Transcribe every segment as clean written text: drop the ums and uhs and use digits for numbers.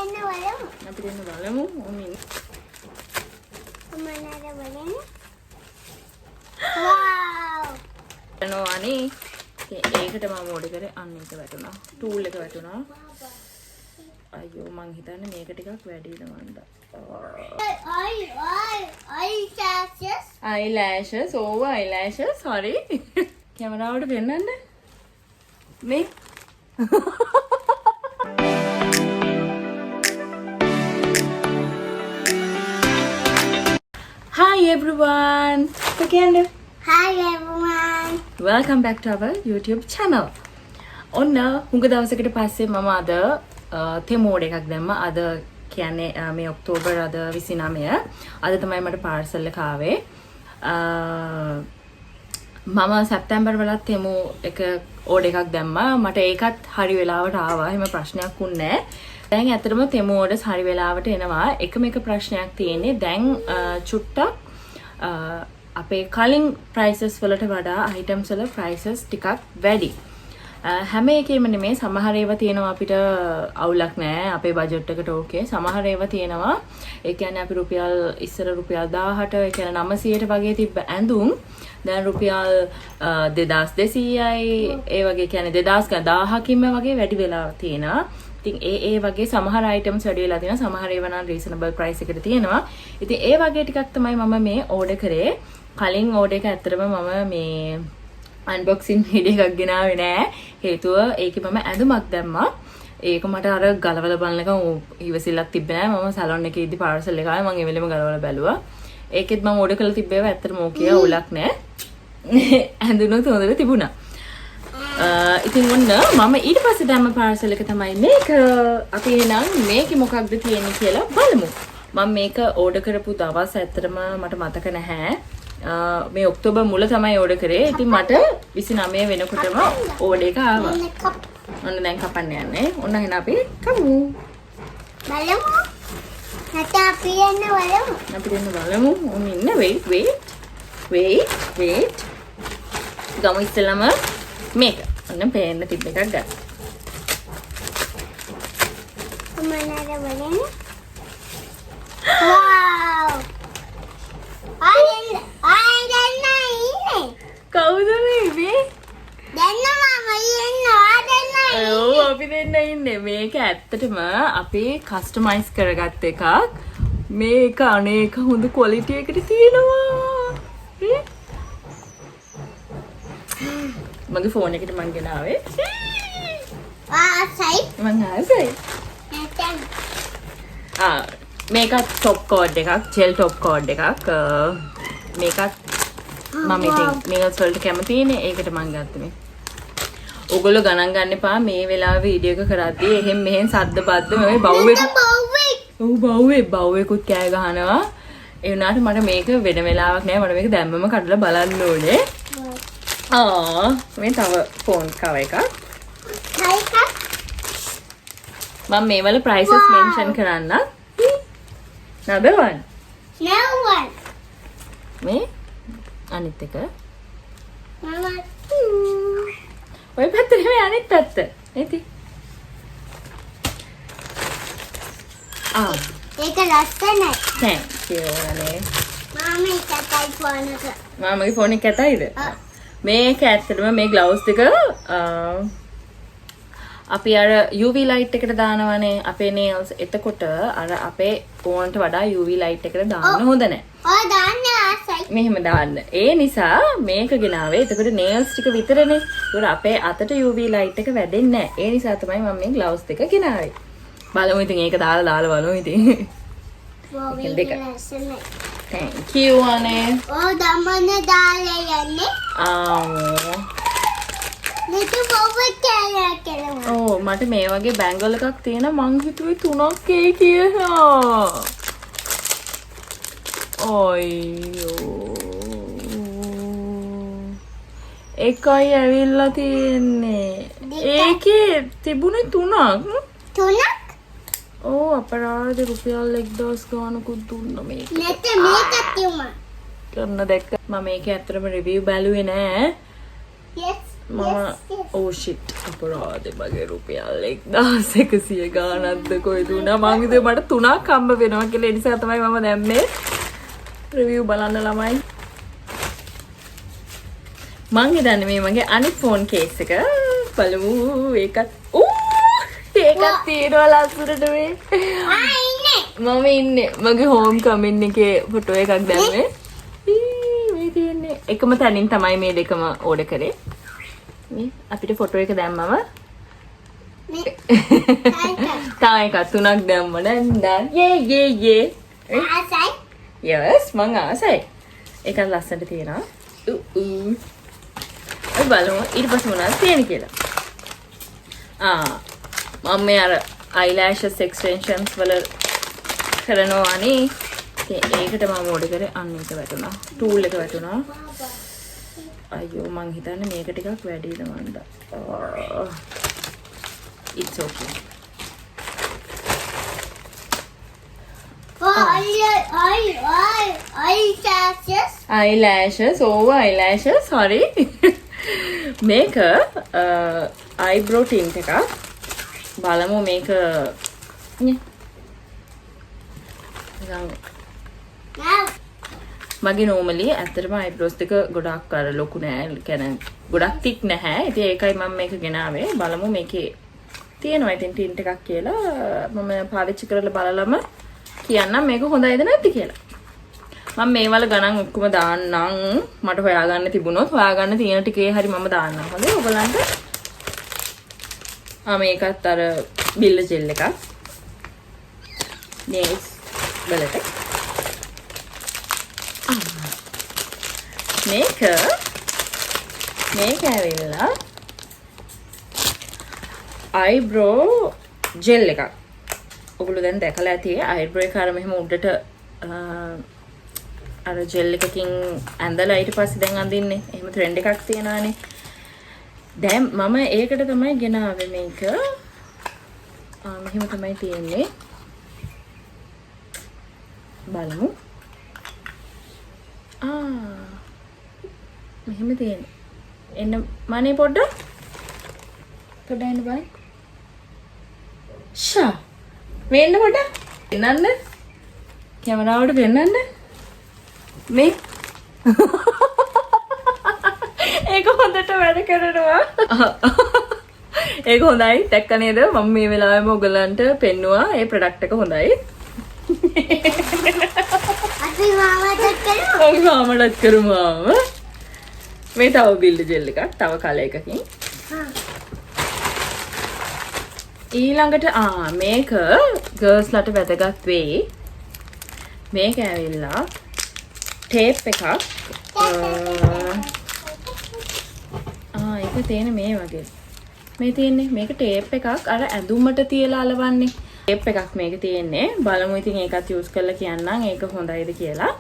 දෙන්න බලමු. අපි දෙන්න බලමු. ඔන්න මොනවාද බලන්නේ? වව්. යනවා අනේ. ඉතින් ඒකට මම ඕඩර් කරේ. අන්න ඒක වැටුණා. ටූල් එක වැටුණා. අයියෝ, මං හිතන්නේ මේක ටිකක් වැඩිද මන්ද. අයි අයි අයි lashes. Eyelashes, ඔව් eyelashes, sorry. කැමරාවට පෙන්නන්න. මේ Hi everyone. කියන්න. Hi everyone. Welcome back to our YouTube channel. ඔන්න හුඟ දවසකට පස්සේ මම අද තෙමු ඕඩර් එකක් දැම්මා. අද කියන්නේ මේ ඔක්තෝබර් අද 29. අද තමයි මට පාර්සල් එක ආවේ. මම සැප්තැම්බර් වලත් තෙමු එක ඕඩර් එකක් දැම්මා. මට ඒකත් හරි වෙලාවට ආවා. එහෙම ප්‍රශ්නයක් වුණේ නෑ. දැන් ඇත්තටම තෙමු ඕඩර්ස් හරි වෙලාවට එනවා. එකම එක ප්‍රශ්නයක් තියෙන්නේ දැන් චුට්ටක් අපේ කලින් ප්‍රයිසස් වලට වඩා අයිටම්ස් වල ප්‍රයිසස් ටිකක් වැඩි. හැම එකේම නෙමෙයි, සමහර ඒවා තියෙනවා අපිට අවුලක් නෑ, අපේ බජට් එකට ඕකේ. සමහර ඒවා තියෙනවා, ඒ කියන්නේ අපි රුපියල් ඉස්සර රුපියල් 1000ට, ඒ කියන්නේ 900ට වගේ තිබ්බ ඇඳුම් දැන් රුපියල් 2200යි, ඒ වගේ කියන්නේ 2000 1000කින්ම වගේ වැඩි වෙලා තියෙනවා. ඉතින් ඒ ඒ වගේ සමහර අයිටම්ස් වැඩි වෙලා තියෙනවා, සමහර ඒවා නම් රීසනබල් ප්‍රයිස් එකට තියෙනවා. ඉතින් ඒ වගේ ටිකක් තමයි මම මේ ඕඩර් කරේ. කලින් ඕඩර් එක ඇත්තටම මම මේ අන්බොක්සින් වීඩියෝ එකක් ගෙනාවේ නෑ. හේතුව ඒකේ මම ඇඳුමක් දැම්මා. ඒක මට අර ගලවලා බලනකම් ඉවසිල්ලක් තිබ්බේ නෑ. මම සැලොන් එකේ ඉද්දි පාර්සල් එක ආවේ, මං ඒ වෙලෙම ගලවලා බැලුවා. ඒකෙත් මම ඕඩර් කරලා තිබ්බ ඒවා ඇත්තටම ඕකේ, අවුලක් නෑ. ඇඳුනොත් හොඳට තිබුණා. ඉතින් ඔන්න මම ඊට පස්සේ දැම්ම පාර්සල් එක තමයි මේක. අපි එහෙනම් මේකේ මොකක්ද තියෙන්නේ කියලා බලමු. මම මේක ඕඩර් කරපු දවස් ඇත්තටම මට මතක නැහැ. මේ ඔක්තෝබර් මුල තමයි ඕඩර් කරේ. ඉතින් මට 29 වෙනකොටම ඕඩර් එක ආවා. ඔන්න දැන් කපන්න යන්නේ. ඔන්න එහෙනම් අපි කමු. බලමු. නැත්නම් අපි යන්න බලමු. අපි දෙන්න බලමු. ඔන්න ඉන්න, wait wait wait wait. ගමු ඉස්සෙල්ලම මේක. ඔන්න පේන්න තිබ්බ එකක් ගන්න. මොනවාද බලන්නේ? වව්. ආයෙ ආයෙ දෙන්න ඉන්නේ. කවුද මේ මේ? දෙන්න මම ඉන්නවා දෙන්න. ඔව්, අපි දෙන්න ඉන්නේ. මේක ඇත්තටම අපි කස්ටමයිස් කරගත්ත එකක්. මේක අනේක හොඳ ක්වොලිටි එකට තියෙනවා. නේ? මගේ ෆෝන් එකට මං ගෙනාවේ. ආසයි. මං ආසයි. නැත්නම් ආ, මේකත් ටොප් කෝඩ් එකක්, ජෙල් ටොප් කෝඩ් එකක්. මේකත් මම ඉතින් නේල්ස් වලට කැමතිනේ, ඒකට මං ගත්තේ මේ. ඔයගොල්ලෝ ගණන් ගන්න එපා මේ වෙලාවේ වීඩියෝ එක කරද්දී එහෙන් මෙහෙන් සද්ද බද්ද මේ බව්වෙක්. බව්වෙක්. ඔව්, බව්වෙක් බව්වෙකුත් කෑ ගහනවා. ඒ වුණාට මට මේක වෙන වෙලාවක් නෑ, මට මේක දැම්මම කඩලා බලන්න ඕනේ. ආ, මේ තව ෆෝන් කවර් එකක්. එකක්. මම මේ වල ප්‍රයිසස් මෙන්ෂන් කරන්න. Another one. No one. මේ අනිත් එක. මම ඔය පැත්ත නෙමෙයි, අනිත් පැත්ත. නේද? ආ. ඒක ලස්සනයි. Thank you අනේ. මාම එකයි ෆෝන් එක. මාමගේ ෆෝන් එක ඇතයිද? ඔව්. මේක ඇත්තටම මේ ග්ලව්ස් දෙක අපි අර UV light එකට දානවනේ අපේ නේල්ස්. එතකොට අර අපේ ෆෝන්ට වඩා UV light එකට දාන්න හොඳ නෑ. ඔය දාන්න ආසයි. මෙහෙම දාන්න. ඒ නිසා මේක ගෙනාවේ. එතකොට නේල්ස් ටික විතරනේ. ඒකට අපේ අතට UV light එක වැදෙන්නේ නෑ. ඒ නිසා තමයි මම මේ ග්ලව්ස් දෙක ගෙනාවේ. බලමු ඉතින් ඒක දාලා දාලා බලමු ඉතින්. ඔව්, එකෙන් දෙක. ඒක ලස්සනයි. Thank you අනේ. ඔව්, දමන දාලා යන්නේ. ආ. නැතු බොබ කියලා කියලා. ඔව්, මට මේ වගේ බැංගල් එකක් තියෙන, මං හිතුවේ තුනක් ඒ කියලා. අයියෝ. එකයි ඇවිල්ලා තියෙන්නේ. ඒකේ තිබුණේ තුනක්. තුනක්? ඔව්, අපරාධ රුපියල් 1000 ගානකුත් දුන්න මේක. නැත්නම් මේකක් තියුණා. කරන දැක්ක. මම මේක ඇත්තටම රිවිව් බැලුවේ නෑ. Yes. මම ඕ ෂිට්, අපරාධේ, මගේ රුපියල් 1100 ගාණක්ද කොයිද උනා. මං හිතුවේ මට තුනක් හම්බ වෙනවා කියලා. ඒ නිසා තමයි මම දැම්මේ. රිවිව් බලන්න ළමයි. මං හිතන්නේ මේ මගේ අනිත් ෆෝන් කේස් එක. බලමු ඒකත්. ඌ, ඒකත් තියෙනවා ලස්සනට මේ. ආ, ඉන්නේ. මම ඉන්නේ. මගේ හෝම් කමින් එකේ ෆොටෝ එකක් දැම්මේ. ඊ, මේ තියෙන්නේ. එකම තැනින් තමයි මේ දෙකම ඕඩර් කරේ. මේ අපිට ෆොටෝ එක දැම්මම මේ තව එකක් තුනක් දැම්ම නේද? යේ යේ යේ. ආසයි. Yes, මං ආසයි. ඒකත් ලස්සනට තියෙනවා. ඌ ඌ. අපි බලමු ඊට පස්සේ මොනවද තියෙන්නේ කියලා. ආ, මම මේ අර eyelashes extensions වල කරනවා නේ. ඉතින් ඒකට මම ඕඩර් කරේ. අන්න එක වැටුණා. ටූල් එක වැටුණා. අයියෝ, මං හිතන්නේ මේක ටිකක් වැඩිද මන්ද. It's okay. Oh, eye, eye, eyelashes. Eyelashes, oh, eyelashes, sorry. මේක eyebrow tint එකක්. බලමු මේක නේ. නිකන් Now, මගේ නෝමලි ඇත්තටම අයිබ්‍රෝස් දෙක ගොඩක් අර ලොකු නෑ. කියන්නේ ගොඩක් තික් නැහැ. ඉතින් ඒකයි මම මේක ගෙනාවේ. බලමු මේකේ තියෙනවා ඉතින් ටින්ට් එකක් කියලා. මම පාවිච්චි කරලා බලලම කියන්නම් මේක හොඳයිද නැද්ද කියලා. මම මේවල ගණන් ඔක්කොම දාන්නම්. මට හොයාගන්න තිබුණොත් හොයාගන්න තියෙන ටිකේ හරි මම දාන්නම්. හොඳයි ඔයගොල්ලන්ට. ආ, මේකත් අර බිල්ල ජෙල් එකක්. නේල්ස් වලට. මේක ඇවිල්ලා අයිබ්‍රෝ ජෙල් එකක්. ඔගොල්ලෝ දැන් දැකලා ඇති අයිබ්‍රෝ එක අර මෙහෙම උඩට අර ජෙල් එකකින් ඇඳලා ඊට පස්සේ දැන් අඳින්නේ. එහෙම ට්‍රෙන්ඩ් එකක් තියෙනවානේ. දැන් මම ඒකට තමයි ගෙනාවේ මේක. මෙහෙම තමයි තියෙන්නේ. බලමු. මෙහෙම තියෙන්නේ. එන්න මනේ පොඩ්ඩක්. පොඩ්ඩක් එන්න බලන්න. ෂා. මේ එන්න පොඩ්ඩක්. පෙන්නන්න. කැමරාවට පෙන්නන්න. මේ ඒක හොඳට වැඩ කරනවා. ඒක හොඳයි. දැක්ක නේද? මම මේ වෙලාවෙම ඔයගලන්ට පෙන්නුවා ඒ ප්‍රොඩක්ට් එක හොඳයි. අපි මාමටත් කරමු. අපි මාමටත් කරමු ආව. මේ තව බිල්ඩ් ජෙල් එකක්, තව කලර් එකකින්. ඊළඟට මේක ගර්ල්ස් ලට වැදගත් වෙයි. මේක ඇවිල්ලා ටේප් එකක්. ඒක තියෙන මේ වගේ. මේ තියෙන්නේ මේක ටේප් එකක්, අර ඇඳුමට තියලා අලවන්නේ. ටේප් එකක් මේක තියෙන්නේ. බලමු ඉතින් ඒකත් යූස් කරලා කියන්නම් ඒක හොඳයිද කියලා.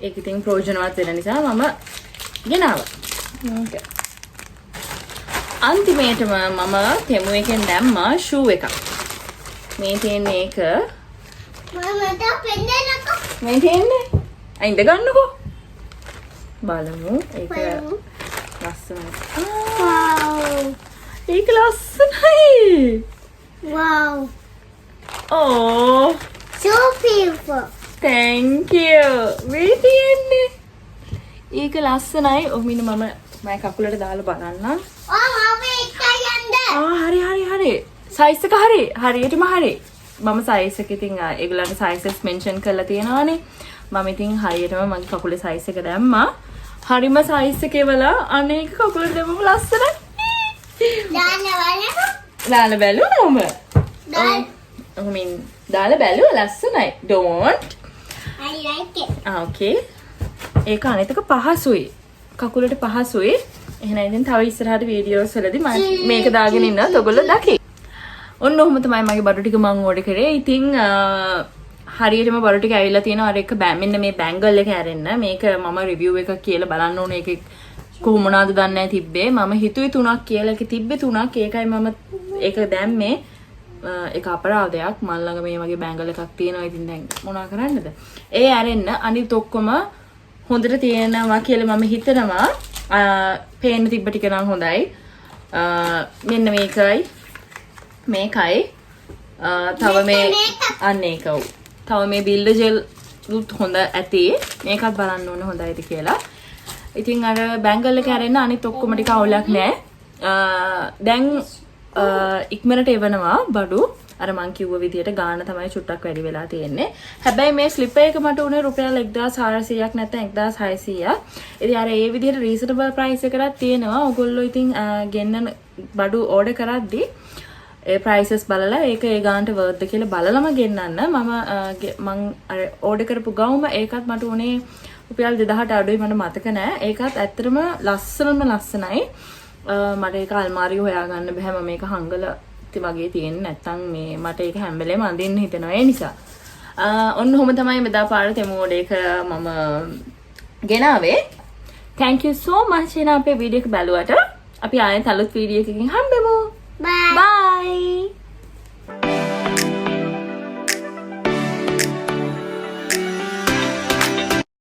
ඒක ඉතින් ප්‍රයෝජනවත් වෙන නිසා මම ගෙනාවා. මේක. අන්තිමේටම මම තෙමු එකෙන් දැම්මා ෂූ එකක්. මේ තියෙන්නේ ඒක. මම මට පෙන්නන්නකෝ. මේ තියෙන්නේ. ආ, ඉඳ ගන්නකෝ. බලමු ඒක බලමු. ලස්සනයි. Wow. ඒක ලස්සනයි. Wow. Oh. So beautiful. Thank you. මේ තියෙන්නේ. ඒක ලස්සනයි. ඔහොම ඉන්න මම මගේ කකුලට දාලා බලන්නම්. ඔව්, මම එකයි යන්න. ආ, හරි හරි හරි. සයිස් එක හරි. හරියටම හරි. මම සයිස් එක ඉතින් ඒගොල්ලන්ට සයිසස් මෙන්ෂන් කරලා තියෙනවානේ. මම ඉතින් හරියටම මගේ කකුලේ සයිස් එක දැම්මා. හරිම සයිස් එකේ වල අනේක කකුලට දැම්මම ලස්සනයි. දාන්න බලන්න. දාලා බැලුවා මම. දාන්න. ඔහොම ඉන්න. දාලා බැලුවා ලස්සනයි. Don't. I like it. ආ, ඕකේ. ඒක අනිත් එක පහසුයි. කකුලට පහසුයි. එහෙනම් ඉතින් තව ඉස්සරහට වීඩියෝස් වලදී මම මේක දාගෙන ඉන්නත් ඔයගොල්ලෝ දකි. ඔන්න ඔහොම තමයි මගේ බඩු ටික මං ඕඩර් කරේ. ඉතින් හරියටම බඩු ටික ඇවිල්ලා තියෙනවා. අර එක මෙන්න මේ බැංගල් එක ඇරෙන්න. මේක මම රිවිව් එකක් කියලා බලන්න ඕනේ. ඒක කොහොම මොනවද දන්නේ නැහැ තිබ්බේ. මම හිතුවේ තුනක් කියලා. ඒක තිබ්බේ තුනක්. ඒකයි මම ඒක දැම්මේ. ඒක අපරාධයක්. මං ළඟ මේ වගේ බැංගල් එකක් තියෙනවා. ඉතින් දැන් මොනවා කරන්නද? ඒ ඇරෙන්න අනිත් ඔක්කොම හොඳට තියෙනවා කියලා මම හිතනවා. පේන්න තිබ්බ ටික නම් හොඳයි. මෙන්න මේකයි මේකයි තව මේ අන්න ඒක ඔව්. තව මේ බිල්ඩර් ජෙල් උත් හොඳ ඇති. මේකත් බලන්න ඕන හොඳයිද කියලා. ඉතින් අර බැංගල් එක ඇරෙන්න අනිත් ඔක්කොම ටික අවුලක් නෑ. දැන් ඉක්මනට එවනවා බඩු. අර මං කිව්ව විදියට ගාන තමයි චුට්ටක් වැඩි වෙලා තියෙන්නේ. හැබැයි මේ ස්ලිපර් එක මට උනේ රුපියල් 1400ක් නැත්නම් 1600ක්. ඉතින් අර ඒ විදියට රීසනබල් ප්‍රයිස් එකකටත් තියෙනවා. ඔයගොල්ලෝ ඉතින් ගෙන්නන බඩු ඕඩර් කරද්දි ඒ ප්‍රයිසස් බලලා ඒක ඒ ගානට වර්ත්ද කියලා බලලම ගෙන්නන්න. මම මං අර ඕඩර් කරපු ගවුම ඒකත් මට උනේ රුපියල් 2000ට අඩුයි, මට මතක නෑ. ඒකත් ඇත්තටම ලස්සනම ලස්සනයි. මට ඒක අල්මාරිය හොයාගන්න බැහැ. මම මේක හංගල වගේ තියෙන්නේ නැත්තම් මේ මට ඒක හැම වෙලේම අඳින්න හිතෙනවා ඒ නිසා. ඔන්න ඔහොම තමයි මෙදා පාර තෙමු ඕඩර් එක මම ගෙනාවේ. Thank you so much එන අපේ වීඩියෝ එක බැලුවට. අපි ආයෙත් අලුත් වීඩියෝ එකකින් හම්බෙමු. Bye. Bye.